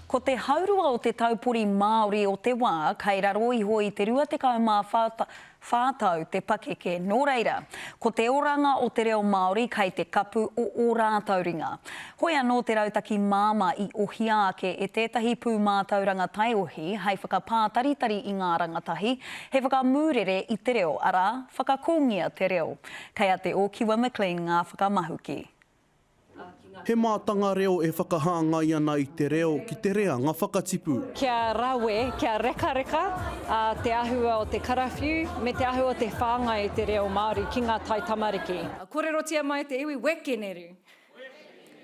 Ko te haurua o te taupori Māori o te wā kei raro iho i te 24 tau te pakeke, nō reira, ko te oranga o te reo Māori kei te kapu o ō rātou ringa. Hoi anō te rautaki māmā i ohia ake e tētahi pūmātauranga taiohi hei whakapātaritari i ngā rangatahi, he whakamūrere i te reo, arā, whakakōngia te reo. Kei a Te Ōkiwa McLean ngā whakamahuki. He mātanga reo e whakahāngai ana i te reo ki te reanga whakatipu. Kia rawe, kia rekareka te ahua o te karawhiu me te ahua o te whāngai i te reo Māori ki ngā taitamariki. Korerotia mai te iwi Wekeneru!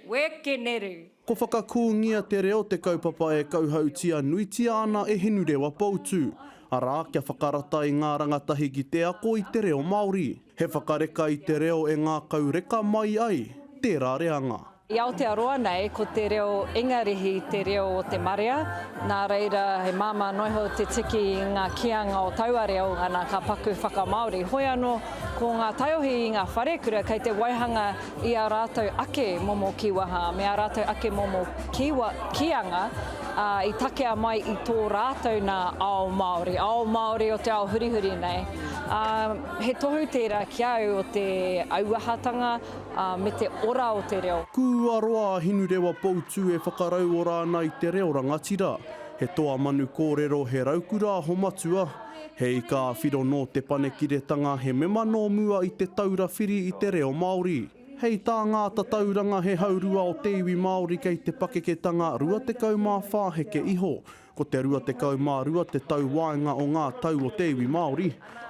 Wekeneru! Ko Whakakūngia te Reo te kaupapa e kauhautia nuitia ana e Hinurewa Poutū, arā, kia whakarata i ngā rangatahi ki te ako i te reo Māori. He whakareka i te reo e ngākau reka mai ai tērā reanga. I Aotearoa nei, ko te reo Ingarihi te reo o te marea, nā reira he māmā noa iho te tiki i ngā kīanga o taua reo, ana ka paku whakamāori. Hoi anō, ko ngā taiohi i ngā wharekura kei te waihanga i ā rātou ake momo kīwaha me ā rātou ake momo kīwa, kīanga, ā, i takea mai i tō rātou nā ao Māori, ao Māori o te ao hurihuri nei. Ā, he tohu tērā ki a au o te auahatanga, ā, me te ora o te reo. Kua roa a Hinurewa Poutū e whakarauora ana i te reo rangatira. He toa manu kōrero, he raukura aho matua, he ika a whiro nō Te Panekiretanga, he mema nō mua i Te Taura Whiri i te Reo Māori. Hei tā ngā tatauranga he haurua o te iwi Māori kei te pakeketanga 24 heke iho, Ko te 22 te tau waenga o ngā tau o te iwi Māori,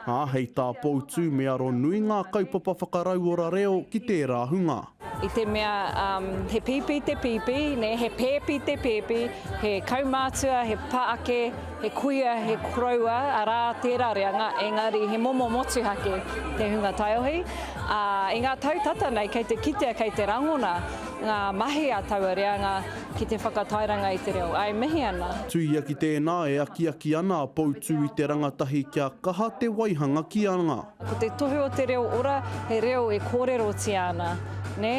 ā, hei tā Poutū me aro nui ngā kaupapa whakarauora reo ki tērā hunga. I te mea he pīpī te pīpī, nē, he pēpi te pēpi, he kaumātua, he pāake, he kuia, he koroua, arā tērā reanga, engari he momo motuhake te hunga taiohi. Ā, i ngā tau tata nei kei te kitea, kei te rangona ngā mahi a taua reanga, Ki te whakatairanga i te reo. Ā, e mihi ana. Tuia ki tēnā, e akiaki ana a Poutū i te rangatahi kia kaha te waihanga kīanga. Ko te tohu o te reo ora, he reo e kōrerotia ana, nē?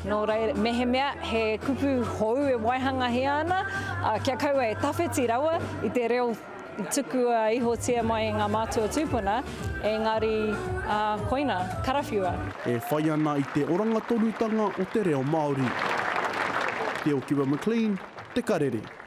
Nō reira, mehemea he kupu hou e waihangahia ana, ā, kia kaua e tawhiti rawa i te reo i tukua ihotia mai e ngā mātua tūpuna, engari, ā, koina, karawhiua. E whai ana i te oranga tonutanga o te reo Māori. Te Okiwa McLean, Te Karere.